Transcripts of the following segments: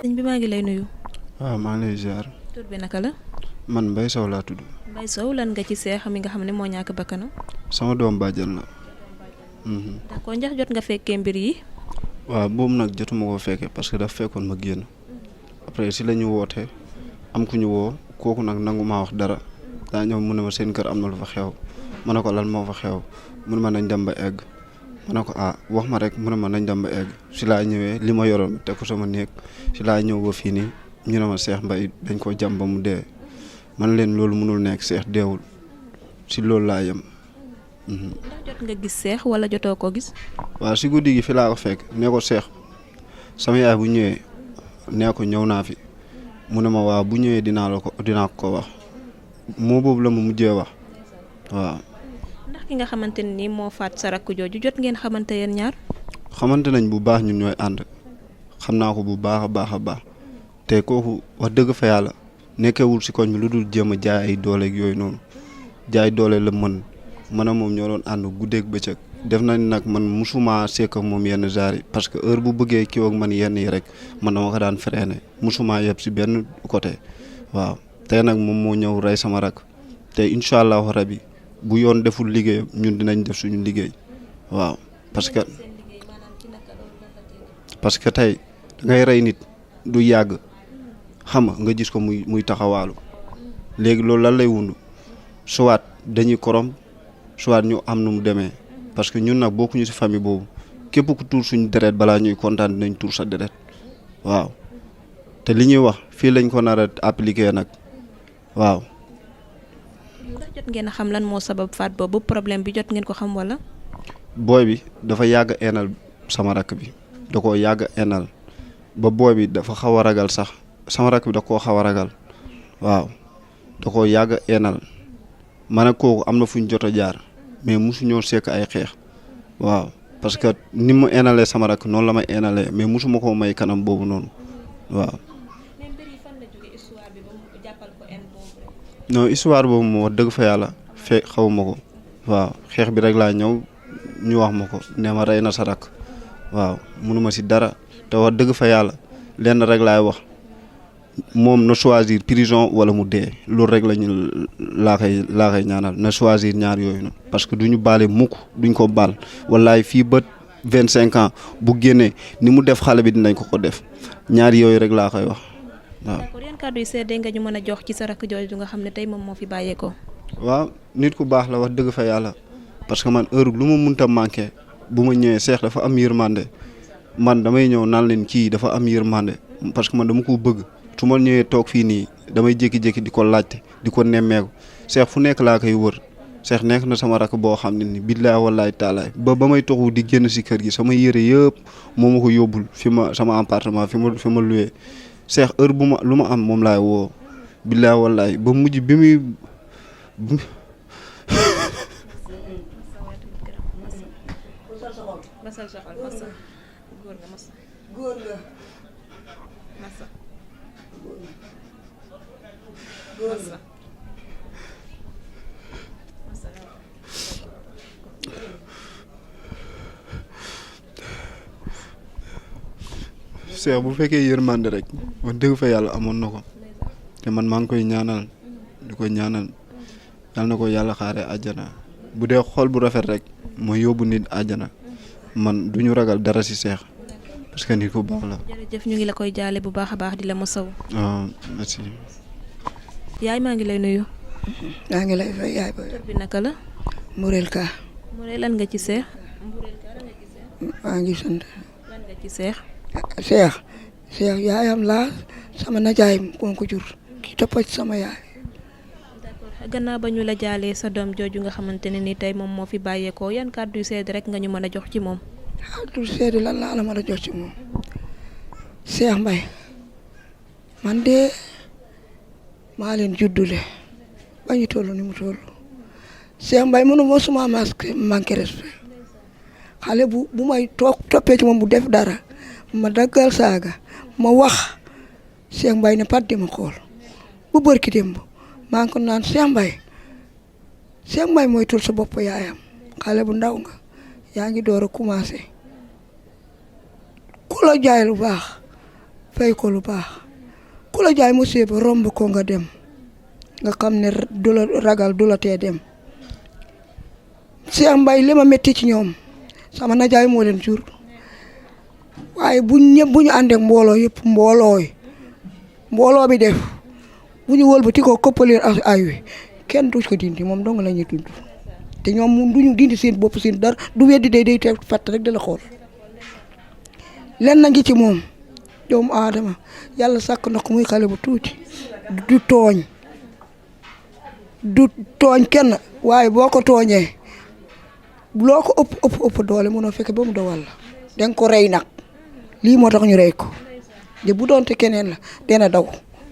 sëñ bi maa ngi lay nuyu. waaw maa ngi lay ziar. tur bi naka la. man Mbaye Sow laa tudd. Mbaye Sow lan nga ci seex mi nga xam ne moo ñàkk bakkanam. sama doom bàjjan la. d'accord ndax jot nga fekkee mbir yi. waaw boobu nag jotuma koo fekkee parce que daf fekkoon ma génn après si la ñu wootee am ku ñu woo kooku nag nangu maa wax dara daa ñëw mu ne ma seen kër am na lu fa xew ma ne ko lan moo fa xew mu ne ma nañ dem ba egg ma ne ko wax ma rek mu ne ma nañ dem ba egg si laa ñëwee li ma yoroon teg ko sama néeg si laa ñëw ba fii nii ñu ne ma Cheikh Mbaye dañ koo jam ba mu dee man leen loolu mënul nekk Cheikh deewul si loolu laa yem. ndax jot nga gis seex wala jotoo ko gis. waaw si guddi gi fi laa ko fekk nee ko Cheikh sama yaay bu ñëwee nee ko ñëw naa fi mu ne ma waaw bu ñëwee dinaa ko wax moo boobu la mu mujjee wax waaw. ndax ki nga xamante ne nii moo faat sa rakk jooju jot ngeen xamante yéen ñaar. xamante nañ bu baax ñun ñooy ànd xam naa ko bu baax a baax te kooku wax dëgg fa yàlla nekkewul si koñ bi lu dul jéem a jaay ay doole ak yooyu noonu jaay doole la mën man a moom ñoo doon ànd guddeeg bëccëg def nañ nag man musuma sekk ak moom yenn genre yi parce que heure bu bëggee kii ak man yenn yi rek man dama ko daan freiné musuma yëpp si benn côté waaw tey nag moom moo ñëw rey sama rak te incha allahu rabi bu yoon deful liggéeyam ñun dinañ def suñu liggéey waaw parce que tey da ngay rey nit du yàgg xam nga gis ko muy taxawaalu léegi loolu lan lay wundu soit dañuy korom soit ñu am nu mu demee parce que ñun nag bokkuñu ci famille boobu képp ku tuur suñu deret balaa ñuy kontaan dinañ tuur sa deret waaw te li ñuy wax fii lañ ko nar a appliquer nag waaw. ndax jot ngeen a xam lan moo sabab faat boobu problème bi jot ngeen ko xam wala. booy bi dafa yàgg eenal sama rakk bi da koo yàgg eenal ba booy bi dafa xaw a ragal sax sama rakk bi da koo xaw a ragal waaw da koo yàgg eenal man ak kooku am na fu ñu jot a jaar mais mosuñoo sekk ay xeex waaw parce que ni mu eenalee sama rakk noonu la may eenalee mais mosuma koo may kanam boobu noonu waaw. mais mbir yi fan la jógee histoire bi ba mu jàppal ko en boobu rek. non histoire boobu moo wax dëgg fa yàlla xawuma ko waaw xeex bi rek laa ñëw ñu wax ma ko nee ma rey na sa rakk waaw mënuma si dara te wax dëgg fa yàlla lenn rek laay wax moom na choisir prison wala mu dee loolu rek laa koy ñaanal na choisir ñaar yooyu noonu parce que duñu baale mukk duñ ko baal wallaay fii ba 25 ans bu génnee ni mu def xale bi dinañ ko def ñaar yooyu rek laa koy wax waaw. d'accord yan kàddu yu seede nga ñu mën a jox ci sa rakk jooju nga xam ne tey moom moo fi bàyyeekoo. waaw nit ku baax la wax dëgg fa yàlla parce que man heure lu ma mënta manqué bu ma ñëwee Cheikh dafa am yërmande man damay ñëw naan leen kii dafa am yërmande parce que man dama ko bëgg. su ma ñëwee toog fii nii damay jékki-jékki di ko laajte di ko nemmeeku Cheikh fu nekk laa koy wër Cheikh nekk na sama rakk boo xam ne ni billaay wallaay taalaay ba may toxu di génn si kër gi sama yére yëpp moo ma ko yóbbul sama appartement fi ma loué Cheikh heure lu ma am moom laay woo billaay wallaay ba mujj bi muy Cheikh bu fekkee yërmande rek wax dëgg fa yàlla amoon na ko te man maa ngi koy ñaanal di ko ñaanal yal na ko yàlla xaaree àjjana bu dee xol bu rafet rek mooy yóbbu nit àjjana man du ñu ragal dara ci Cheikh parce que nit ku baax la. jërëjëf ñu ngi la koy jaale bu baax a baax di la mosaw. waaw merci. yaay maa ngi lay nuyu. maa ngi lay fay yaay ba. tur bi naka la. Mourel Ka. Mourel lan nga ci seex. maa ngi sant. lan nga ci seex. Cheikh yaayam laa sama najaay moo ko jur ki topp ci sama yaay. d'accord gannaaw ba ñu la jaalee sa doom jooju nga xamante ne ni tey moom moo fi bàyyeekoo yan kàddu yu sedd rek nga ñu mën a jox ci moom. kàddu sedd lan laa la mën a jox ci moom Cheikh Mbaye man de maa leen juddule ba ñu toll ni mu toll Cheikh Mbaye mënu ma suma manqué respect xale bu may toppee ci moom bu def dara ma daggal saaga ma wax Cheikh Mbaye ne pat di ma xool bu bërki démb maa ngi ko naan Cheikh Mbaye mooy tul sa bopp yaayam xale bu ndaw nga yaa ngi door a commencé ku la jaay lu baax fay ko lu baax ku la jaay musiba romb ko nga dem nga xam ne du la ragal du la tee dem Cheikh Mbaye li ma métti ci ñoom sama najaay moo leen jur waaye bu ñu ànd ak mbooloo yëpp mbooloo bi def bu ñu wëlbati ko koppaleen ay wi kenn du ko dindi moom dong la ñuy dund te ñoom duñu dindi seen bopp seen dara du weddi day te fatt rek di la xool len na ngi ci moom doomu aadama yàlla sàkk na ko muy xale bu tuuti du tooñ kenn waaye boo ko tooñee loo ko ëpp doole mënoo fekke ba mu dowal la danga ko rey nag lii moo tax ñu rey ko de bu doonte keneen la dina daw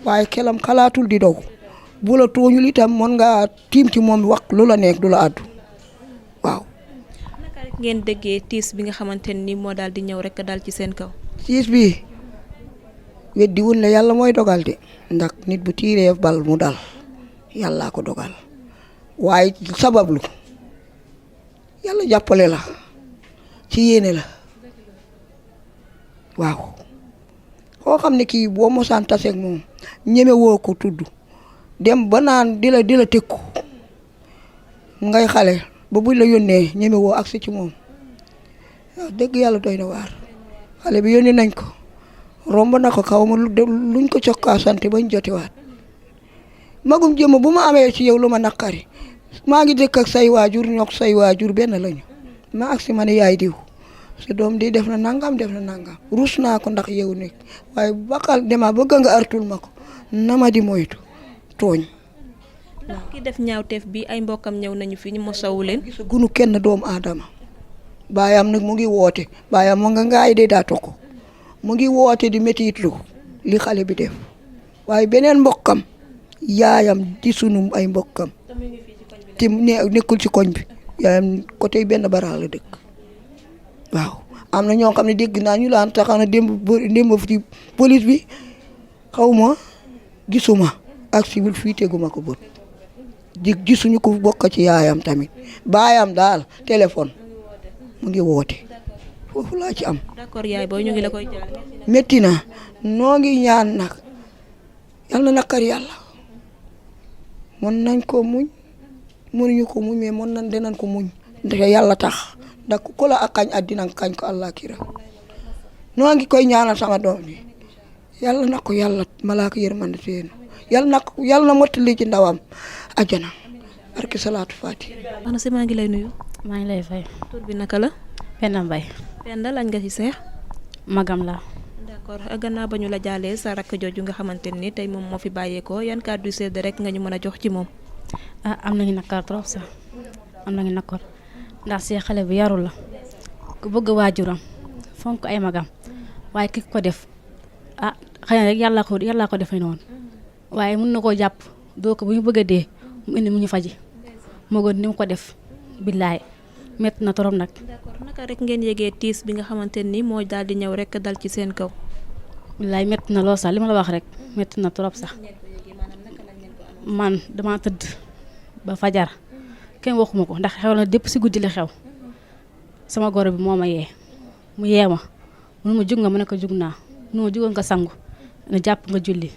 waaye kelam xalaatul di daw bu la tooñul itam mën nga tiim ci moom wax lu la nekk du la àddu waaw. naka rek ngeen déggee tiis bi nga xamante ni moo daal di ñëw rek dal ci seen kaw. tiis bi weddi wul ne yàlla mooy dogal de ndax nit bu tiiree bal mu dal yàllaa ko dogal waaye sabablu yàlla jàppale la ci yéene la waaw koo xam ne kii boo mosaan taseeg moom ñeme woo ko tudd dem ba naan di la tëkku ngay xale ba buñ la yónnee ñeme woo agsi ci moom waaw dëgg yàlla doy na waar xale bi yónni nañ ko romb na ko xaw ma luñ ko cokkaa sante bañ jotiwaat magum jëmm bu ma amee ci yow lu ma naqari maa ngi dëkk ak say waajur ñook say waajur benn lañu ma agsi ma ne yaay diw sa doom di def na nangam rus naa ko ndax yow nekk waaye bakal dema bëgg nga artul ma ko na ma di moytu tooñ. ndax ki def ñaawteef bi ay mbokkam ñëw nañu fi ñu mosawu leen. gis gunu kenn doomu aadama baayam nag mu ngi woote baayam mu nga ngaay de daa ko mu ngi woote di métitlu li xale bi def waaye beneen mbokkam yaayam di sunu ay mbokkam te nekkul ci koñ bi yaayam côté benn barax la dëkk waaw am na ñoo xam ne dégg naa ñu laan taxaw na démb ci police bi xaw ma gisuma ak civil fii teguma ko bët gisuñu ko bokk ci yaayam tamit baayam daal téléphone mu ngi woote foofu laa ci am. d'accord yaay booy ñu ngi la koy jaal. métti na noo ngi ñaan nag yal na naqar yàlla mën nañ ko muñ mënuñu ko muñ mais mën nañ dinañ ko muñ ndax yàlla tax ndax ku la ak kañ àddina kañ ko àllaaxira noo ngi koy ñaanal sama doom bi yàlla na ko yàlla malaaka yërmande seen yàlla na mottali ci ndawam ajana barke salaatu faati. wax na si maa ngi lay nuyu. maa ngi lay fay. tur bi naka la. Penda Mbaye. Penda lañ nga ci seex. magam la. d'accord gannaaw ba ñu la jaalee sa rakk jooju nga xamante ni tey moom moo fi bàyyeekoo yan kàddu sedd rek nga ñu mën a jox ci moom. am nañu nakar trop sax am nañu nakar ndax si xale bi yarul la ku bëgg waajuram fonk ay magam waaye ki ko def xëy na rek yàllaa ko defee noonu waaye mën na koo jàpp doo ko bu ñu bëgg a dee mu indi mu ñu faji moo gën ni mu ko def billaay métti na trop nag. d'accord naka rek ngeen yëgee tiis bi nga xamante ni moo daal di ñëw rek dal ci seen kaw. billaay métti na lool sax li ma la wax rek métti na trop sax man dama tëdd ba fajar kenn waxuma ko ndax xew na dépp si guddi la xew sama goro bi moo ma yee mu yee ma mun ma jug nga ma ne ko jug naa nu ma jugoon nga sangu ne jàpp nga julli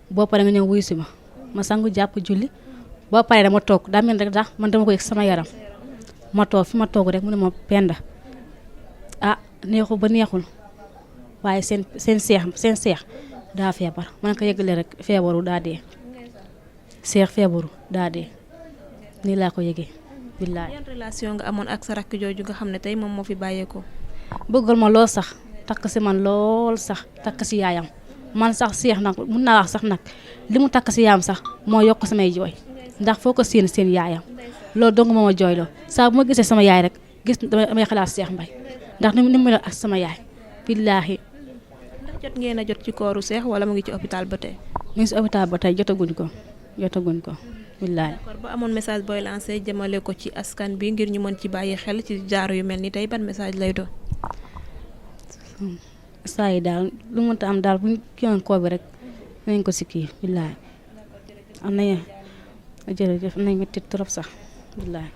boo paree nga ñëw wuyu si ma sangu jàpp julli boo paree dama toog daa mel rek tax man dama ko yëg sama yaram ma toog fi ma toog rek mu ne ma Penda neexul ba neexul waaye seen seex daa feebar ma ne ko yëgale rek feebaru daa dee seex feebaru daa dee nii laa ko yëgee billaay. yan relation nga amoon ak sa rakk jooju nga xam ne tey moom moo fi bàyyeekoo. bëggal ma lool sax takk si man lool sax takk si yaayam man sax seex nag mun naa wax sax nag li mu takk si yaayam sax moo yokk samay jooy ndax foo ko seen yaayam loolu dong moo ma jooyloo saa bu ma gisee sama yaay rek damay xalaat Cheikh Mbaye ndax ni mu mel ak sama yaay billaahi. ndax jot ngeen a jot ci kooru Cheikh wala mu ngi ci hôpital ba tey. mu ngi si hôpital ba tey jotaguñ ko billaahi. d'accord ba amoon message booy lancé jëmale ko ci askan bi ngir ñu mën ci bàyyi xel ci jaaru yu mel ni tey ban message lay doon. saa yi daal lu mënta am daal bu ñu kiiwoon koo bi rek nañ ko si kii billaahi am nañu jërëjëf am nañ metti trop sax billaahi.